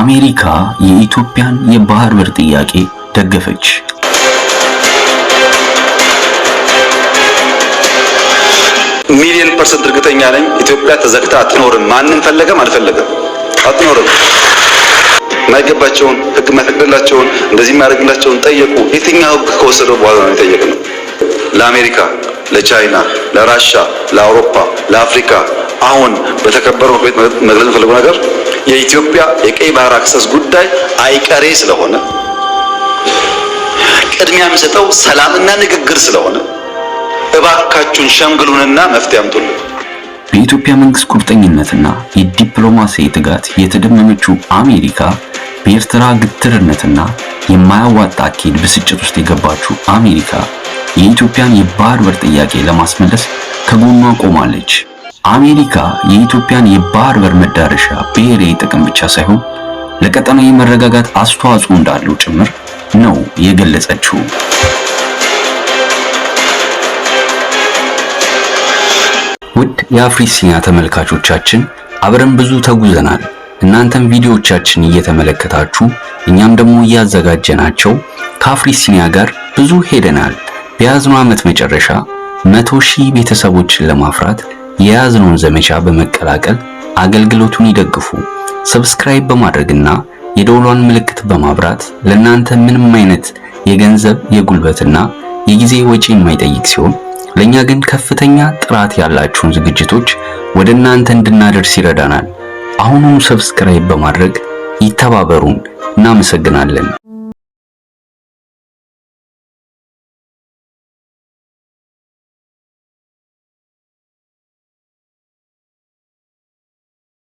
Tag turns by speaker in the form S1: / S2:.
S1: አሜሪካ የኢትዮጵያን የባህር በር ጥያቄ ደገፈች።
S2: 1,000,000% እርግጠኛ ነኝ ኢትዮጵያ ተዘግታ አትኖርም። ማንም ፈለገም አልፈለገም አትኖርም። የማይገባቸውን፣ ሕግ የማይፈቅድላቸውን፣ እንደዚህ የማያደርግላቸውን ጠየቁ። የትኛው ሕግ ከወሰደው በኋላ ነው የጠየቅነው? ለአሜሪካ፣ ለቻይና፣ ለራሻ፣ ለአውሮፓ፣ ለአፍሪካ አሁን በተከበረው ምክር ቤት መግለጽ የምፈልገው ነገር የኢትዮጵያ የቀይ ባህር access ጉዳይ አይቀሬ ስለሆነ፣ ቅድሚያ የሚሰጠው ሰላምና ንግግር ስለሆነ እባካችሁን ሸምግሉንና መፍትሄ አምጡልን።
S1: በኢትዮጵያ መንግስት ቁርጠኝነትና የዲፕሎማሲ ትጋት የተደመመችው አሜሪካ፣ በኤርትራ ግትርነትና የማያዋጣ አካሄድ ብስጭት ውስጥ የገባችው አሜሪካ የኢትዮጵያን የባህር በር ጥያቄ ለማስመለስ ከጎኗ ቆማለች። አሜሪካ የኢትዮጵያን የባህር በር መዳረሻ ብሔራዊ ጥቅም ብቻ ሳይሆን ለቀጠናዊ መረጋጋት አስተዋጽኦ እንዳለው ጭምር ነው የገለጸችው። ውድ የአፍሪሲኒያ ተመልካቾቻችን፣ አብረን ብዙ ተጉዘናል። እናንተም ቪዲዮዎቻችን እየተመለከታችሁ እኛም ደግሞ እያዘጋጀናቸው ከአፍሪሲኒያ ጋር ብዙ ሄደናል። በያዝነው ዓመት መጨረሻ 100,000 ቤተሰቦችን ለማፍራት የያዝነውን ዘመቻ በመቀላቀል አገልግሎቱን ይደግፉ። Subscribe በማድረግና የደውሏን ምልክት በማብራት ለእናንተ ምንም አይነት የገንዘብ፣ የጉልበትና የጊዜ ወጪ የማይጠይቅ ሲሆን ለኛ ግን ከፍተኛ ጥራት ያላቸውን ዝግጅቶች ወደ እናንተ እንድናደርስ ይረዳናል። አሁኑኑ subscribe በማድረግ ይተባበሩን። እናመሰግናለን።